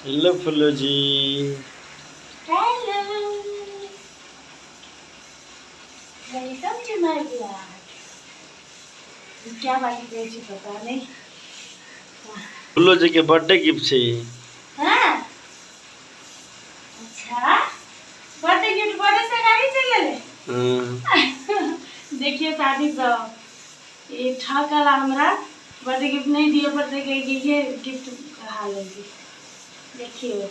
Hello Phullu ji. Hello, welcome to my blog. क्या बात करै छी पता नहीं। फुल्लू जी के बर्थडे गिफ्ट छै। हाँ अच्छा, बर्थडे गिफ्ट बर्थडे से गाड़ी चल ले। हाँ। देखिए शादी सब ये ठकला हमरा बर्थडे गिफ्ट नहीं दिए पड़ते कि ये गिफ्ट कहा लेगी। देखिए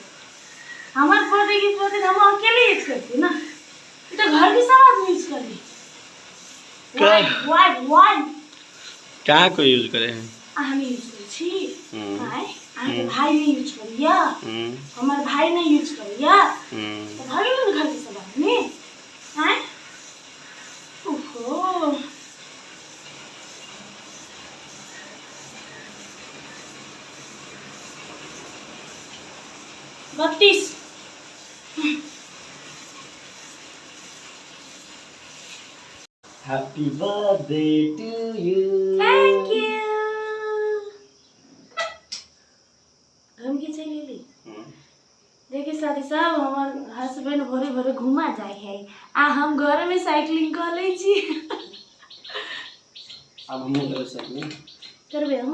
हमारे बर्थडे गिफ्ट होते हम अकेले यूज करती ना, ये तो घर के सब आदमी यूज कर ली। वाई वाई कहाँ को यूज करे हैं? हम यूज करै छी। आए अहाँके भाई नहीं यूज करिया, हमार भाई नहीं यूज करिया, तो भऽ गेल ने घर के सब आदमी। आए ओहो 32। Happy birthday to you. Thank you. हम की चलि गेली। देखिए साथी साहब, हमार हस्बैंड भोरे भोरे घुमा जाए है आ हम घर में साइकिलिंग कर लै छी। अब हमहूँ करबै साइकिलिंग। करबै हम।